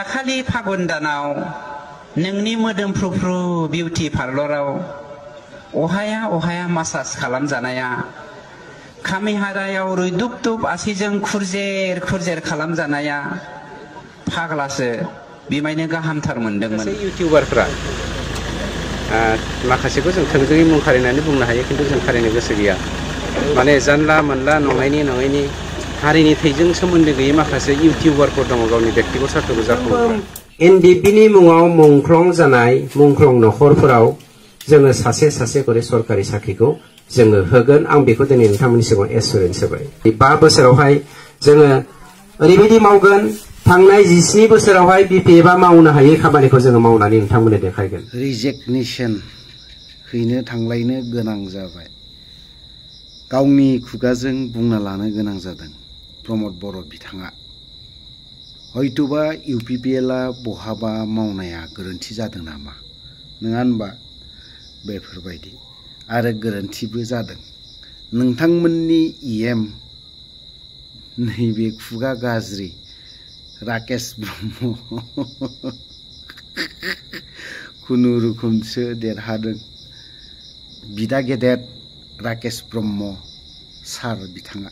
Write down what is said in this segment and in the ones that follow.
दाखालि फागुन दानाव नोंनि मोदोमफ्रुफ्रु बिउटि पार्लराव अहाया अहाया मासाज खालामजानाया खामिहारायाव रुइदुबदुब आसिजों खुरजेर खुरजेर खालामजानाया फाग्लासो बिमायनो गाहामथार मोनदोंमोन। इउटिउबारफ्रा माखासेखौ जों थोंजोङै मुं खारिनानै बुंनो हायो, खिन्थु जों खारिनो गोसो गैया। माने जानला मोनला नङैनि हारिनि थैजों सोमोन्दो गैयै माखासे इउटिउबारफोर दङ गावनि बेक्तिगत सार्थखौ जाफुंहोग्रा। एनडिपिनि मुङाव मुंख्लं जानाय मुंख्लं नखरफोराव जोङो सासे सासे करि सरकारि साख्रिखौ जोङो होगोन। आं बेखौ दिनै नोंथांमोननि सिगाङाव एसुरेन्स होबाय। 5 बोसोरावहाय जोङो ओरैबायदि मावगोन, थांनाय 17 बोसोरावहाय बिपिएफआ मावनो हायै खामानिखौ जोङो मावनानै नोंथांमोननो देखायगोन। रिजेक्टनेसन हैनो थांलायनो गोनां जाबाय, गावनि खुगाजों बुंना लानो गोनां जादों प्रमद बर' बिथाङा। हयतोबा इउपिपिएलआ बहाबा मावनाया गोरोन्थि जादों नामा, नङा होनबा? बेफोरबायदि आरो गोरोन्थिबो जादों। नोंथांमोननि इएम नैबे खुगा गाज्रि राकेश ब्रह्म खुनुरुखुमसो देरहादों। बिदा गेदेर राकेश ब्रह्म सार बिथाङा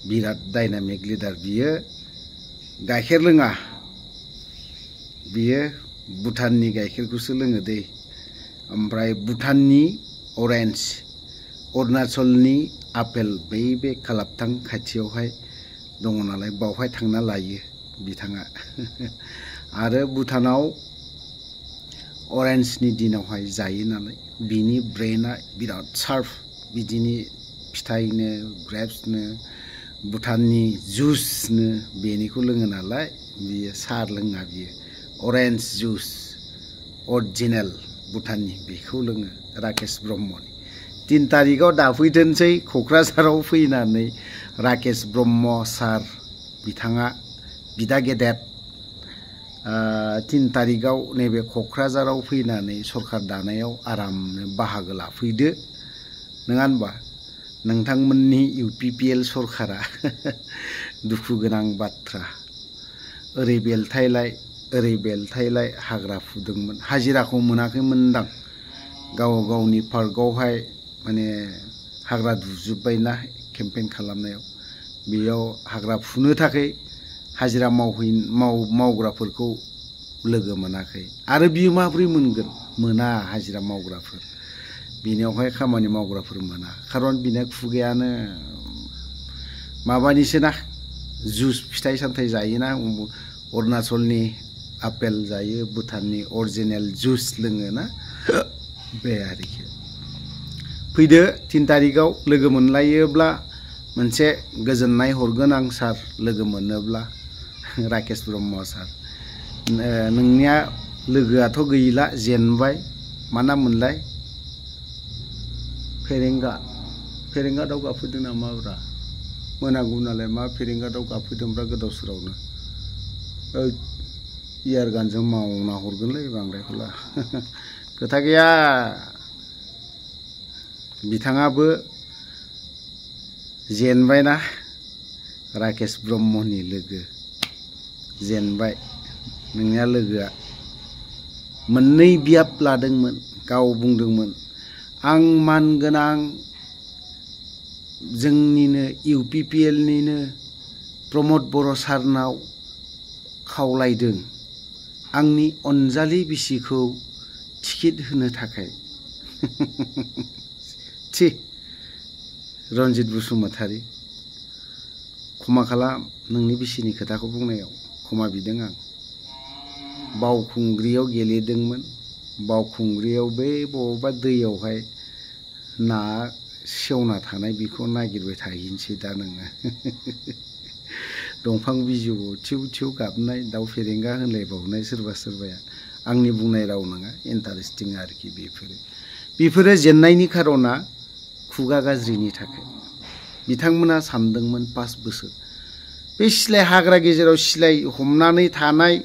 बिराद डायनामिक लिडार। बियो गाइखेर लोङा, बियो भुटाननि गाइखेरखौसो लोङो दै। ओमफ्राय भुटाननि अरेन्ज, अरुणाचलनि आपेल, बे खालाबथां खाथियावहाय दङ नालाय बावहाय थांना लायो बिथाङा। आरो भुटानाव अरेन्जनि दिनावहाय जायो नालाय बिनि ब्रेना बिराद शार्प। बिदिनि फिथाइनो, ग्रेप्सनो, भुटाननि जुसनो बेनिखौ लोङो नालाय बियो सार लोङा, बियो अरेन्ज जुस अरिजिनेल भुटाननि बेखौ लोङो राकेश ब्रह्मनि। 3 तारिखआव दाफैथोंसै क'क्राझाराव फैनानै राकेश ब्रह्म सार बिथाङा बिदा गेदेर 3 तारिखआव नैबे क'क्राझाराव फैनानै सरकार दानायाव आरामनो बाहागो लाफैदो, नङा होनबा? नोंथांमोननि इउपिपिएल सरकारा दुखु गोनां बाथ्रा। ओरै बेलथायलाय हाग्रा फुदोंमोन, हाजिराखौ मोनाखैमोनदां। गावनि पार्कआवहाय माने हाग्रा दुजोब्बायना केम्पेइन खालामनायाव, बेयाव हाग्रा फुनो थाखाय हाजिरा मावग्राफोरखौ लोगो मोनाखै। आरो बियो माब्रै मोनगोन? मोना हाजिरा मावग्राफोर, बिनियावहाय खामानि मावग्राफोर मोना। खारन बिना खुगायानो माबानिसोना, जुस फिथाइ सामथाइ जायोना, अरुणाचलनि आपेल जायो, भुटाननि अरिजिनेल जुस लोङोना, बे आरोखि। फैदो 3 तारिखआव लोगो मोनलायोब्ला मोनसे गोजोननाय हरगोन आं सार, लोगो मोनोब्ला राकेश ब्रह्म सार। नोंनिया लोगोआथ' गैला, जेनबाय। मा नाम मोनलाय? फेरेंगा दाउ गाबफैदों नामाब्रा? मोनागौ नालाय मा फेरेंगा दाउ गाबफैदोंब्रा गोदाव सोरावनो। इयार गानजों मावना हरगोनलै बांद्रायखौला खोथा गैया। बिथाङाबो जेनबायना, राकेश ब्रह्मनि लोगो जेनबाय। नोंनिया लोगोआ मोननै बियाब लादोंमोन। गाव बुंदोंमोन आं मानगोनां जोंनिनो इउपिपिएलनिनो प्रमद बर' सारनाव खावलायदों आंनि अनजालि बिसिखौ टिकेट होनो थाखाय। थि रन्जित बसुमतारी, क्षमा खालाम नोंनि बिसिनि खोथाखौ बुंनायाव क्षमा बिदों आं। बावखुंग्रियाव गेलेदोंमोन, बावखुंग्रियाव बे बबेबा दैयावहाय ना सेवना थानाय बेखौ नागिरबाय थाहैनोसै दा नोङो। दंफां बिजौआव थिउ थिउ गाबनाय दाउ फेरेंगा होनलायबावनाय सोरबा सोरबाया। आंनि बुंनाय राव नङा, इन्टारेस्टिं आरोखि बेफोरो जेननायनि खार'ना खुगा गाज्रिनि थाखाय। बिथांमोना सानदोंमोन 5 बोसोर बे सिलाय हाग्रा गेजेराव सिलाय हमनानै थानाय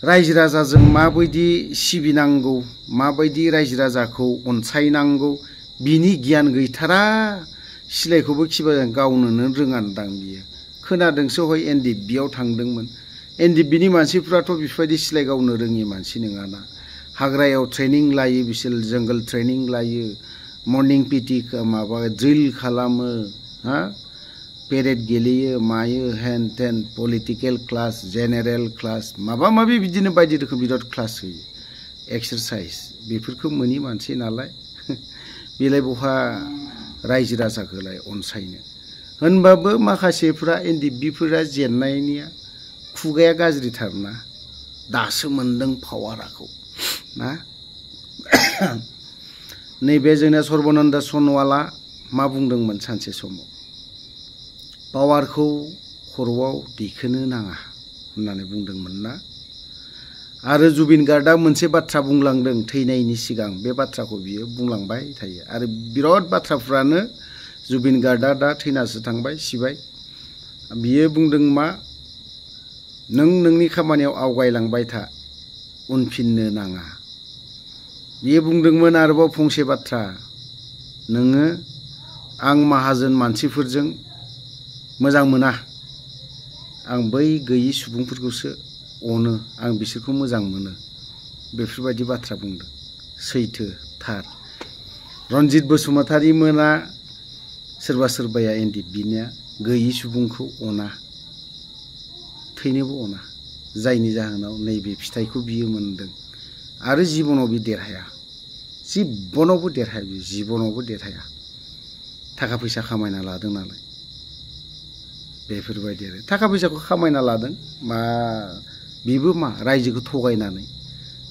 रायजो राजाजों माबायदि सिबिनांगौ, माबायदि रायजो राजाखौ अनसायनांगौ बिनि गियान गैथारा। सिलायखौबो खिबाजों गावनोनो रोङानदां बियो। खोनादोंसो हय एनडिएफबियाव थांदोंमोन। एनडिबिनि मानसिफ्राथ' बेफोरबायदि सिलाय गावनो रोङि मानसि नङाना हाग्रायाव ट्रेनिं लायो बिसोर जंगल ट्रेनिं लायो मर्निं पिटि माबा ड्रिल खालामो हा पेरेड गेलेयो मायो हेन ten political class general class माबा माबि बिदिनो बायदि रोखोम बिराद क्लास होयो एक्सारसाइज बेफोरखौ मोनि मानसि नालाय बेलाय बहा रायजो राजाखौलाय अनसायनो होनबाबो माखासेफ्रा एनडिबिफोरा जेननायनिया खुगाया गाज्रिथारना दासो मोनदों पावाराखौ ना नैबे जोंना सर्बानन्द सनवाला मा बुंदोंमोन सानसे समाव पावारखौ खर'आव दैखोनो नाङा होननानै बुंदोंमोन ना आरो जुबिन गार्डआ मोनसे बाथ्रा बुंलांदों थैनायनि सिगां बे बाथ्राखौ बियो बुंलांबाय थायो आरो बिराद बाथ्राफ्रानो जुबिन गार्डआ दा थैनासो थांबाय सिबाय बियो बुंदों मा नों नोंनि खामानियाव आवगायलांबाय था उनफिननो नाङा बियो बुंदोंमोन आरोबाव फंसे बाथ्रा नोङो आं माहाजोन मानसिफोरजों मोजां मोना आं बै गैयि सुबुंफोरखौसो अनो आं बिसोरखौ मोजां मोनो बेफोरबायदि बाथ्रा बुंदों सैथो थार रनजित बसुमतारी मोना सोरबा सोरबाया एनडिबिनिया गैयि सुबुंखौ अना थैनोबो अना जायनि जाहोनाव नैबे फिथाइखौ बियो मोनदों आरो जिबनाव बि देरहाया जिबनावबो देरहाया बि जिबनावबो देरहाया थाखा फैसा खामायना लादों नालाय बेफोरबायदि आरो थाखा फैसाखौ खामायना लादों मा बेबो मा रायजोखौ थगायनानै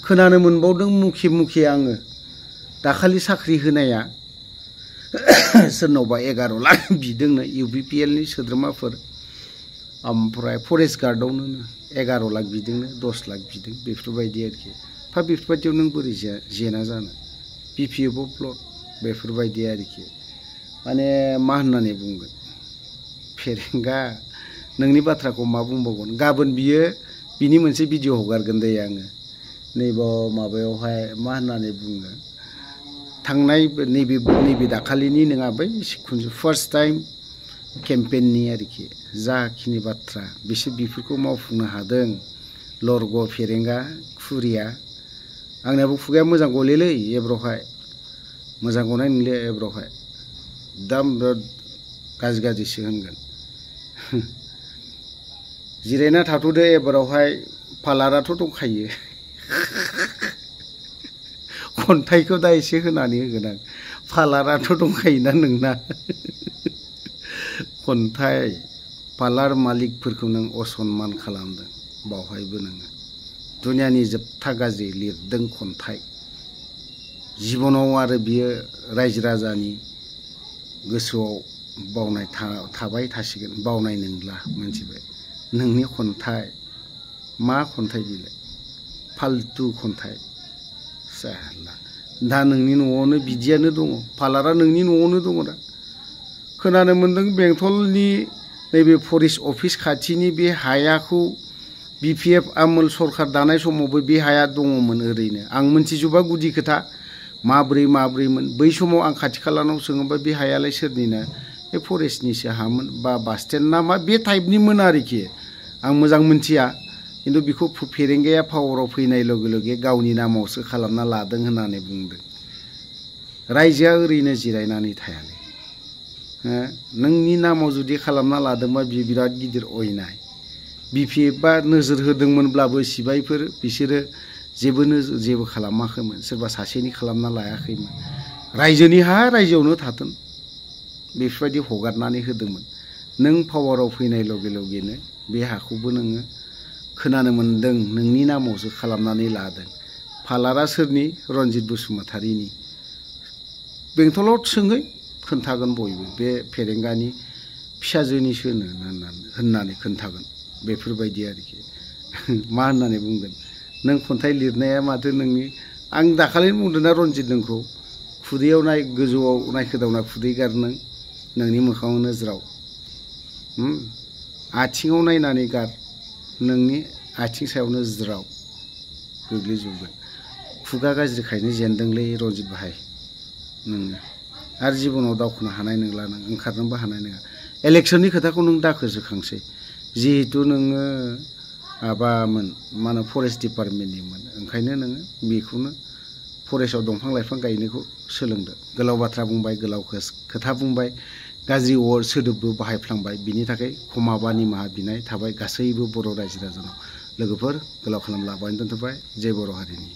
खोनानो मोनबावदों मुखे मुखे आङो दाखालि साख्रि होनाया सोरनावबा 11 लाख बिदोंनो इउपिपिएलनि सोद्रोमाफोर ओमफ्राय फरेस्ट गार्डआवनो 11 लाख बिदोंनो 10 लाख बिदों बेफोरबायदि आरोखि बेफोरबायदियाव नों बोरै जेना जानो बिपिएफआव प्लट बेफोरबायदि आरोखि माने मा होननानै बुंगोन फेरेंगा नोंनि बाथ्राखौ मा बुंबावगोन गाबोन बियो बिनि मोनसे भिडिअ हगारगोन दे आङो नैबाव माबायावहाय मा होननानै बुङो थांनाय नैबे दाखालिनि नङा बै फार्स्ट टाइम केम्पेननि आरोखि जाखिनि बाथ्रा बिसोर बेफोरखौ मावफुंनो हादों लरग' फेरेंगा खुरिया आंनियाबो खुगाया मोजां गलेलै एब्रावहाय मोजां गनाय नंले एब्रावहाय दाम बिराद गाज्रि गाज्रिसो होनगोन जिरायना थाथ'दो एबारावहाय पार्लाराथ' दंखायो खन्थाइखौ दा एसे होनानै होगोन आं पार्लाराथ' दंखायोना नोंना खन्थाइ पार्लार मालिकफोरखौ नों असनमान खालामदों बावहायबो नोङो दुनियानि जोबथा गाज्रि लिरदों खन्थाइ जिबनाव आरो बियो रायजो राजानि गोसोआव बावनाय थाबाय थासिगोन बावनाय नंला मोनथिबाय नोंनि खन्थाइ मा खन्थाइ बिलाय फालतु खन्थाइ साला दा नोंनि न'आवनो बिदियानो दङ पार्लारा नोंनि न'आवनो दङ दा खोनानो मोन्दों बेंटलनि नैबे फरेस्ट अफिस खाथिनि बे हायाखौ बिपिएफ आमोल सरखार दानाय समावबो बे हाया दङमोन ओरैनो आं मोनथिजोबा गुदि खोथा माब्रैमोन बै समाव आं खाथि खालानाव सोङोबा बे हायालाय सोरनिनो बे फरेस्टनिसो हामोन बा बास स्टेन्ड ना मा बे टाइपनिमोन आरोखि आं मोजां मोनथिया खिन्थु बेखौ फेरेंगाया पावाराव फैनाय लगे लगे गावनि नामावसो खालामना लादों होननानै बुंदों रायजोआ ओरैनो जिरायनानै थायालै नोंनि नामाव जुदि खालामना लादोंबा बियो बिराद गिदिर अयनाय बिपिएफआ नोजोर होदोंमोनब्लाबो सिबायफोर बिसोरो जेबो खालामाखैमोन सोरबा सासेनि खालामना लायाखैमोन रायजोनि हा रायजोआवनो थाथों बेफोरबायदि हगारनानै होदोंमोन नों पावाराव फैनाय लगे लगेनो बे हाखौबो नोङो खोनानो मोन्दों नोंनि नामावसो खालामनानै लादों पार्लारा सोरनि रनजित बसुमतारीनि बेंटलाव सोङै खोन्थागोन बयबो बे फेरेंगानि फिसाजोनिसो होननानै खोन्थागोन बेफोरबायदि आरोखि मा होननानै बुंगोन नों खन्थाइ लिरनाया माथो नोंनि आं दाखालि बुंदों ना रनजित नोंखौ खुदैयाव गोजौआव नायखोदावना खुदै गार नोंनि मोखाङावनो ज्राव आथिङाव नायनानै गार नोंनि आथिं सायावनो ज्राव गोग्लैजोबगोन खुगा गाज्रिखायनो जेनदोंलै रनजित भाई नोङो आरो जिबनाव दावखोनो हानाय नंला नों ओंखारनोबो हानाय नङा इलेक्सननि खोथाखौ नों दाखोजोखांसै जिहेतु नोङो माबामोन मा होनो फरेस्ट डिपार्टमेन्टनिमोन ओंखायनो नोङो बेखौनो फरेस्टआव दंफां लाइफां गायनायखौ सोलोंदो गोलाव बाथ्रा बुंबाय गोलाव खोथा बुंबाय गाज्रि सोदोबबो बाहायफ्लांबाय बिनि थाखाय खमाबा निमाहा बिनाय थाबाय गासैबो बर' रायजो राजानाव लोगोफोर गोलाव खालामला बावनो दोनथ'बाय जय बर' हारिनि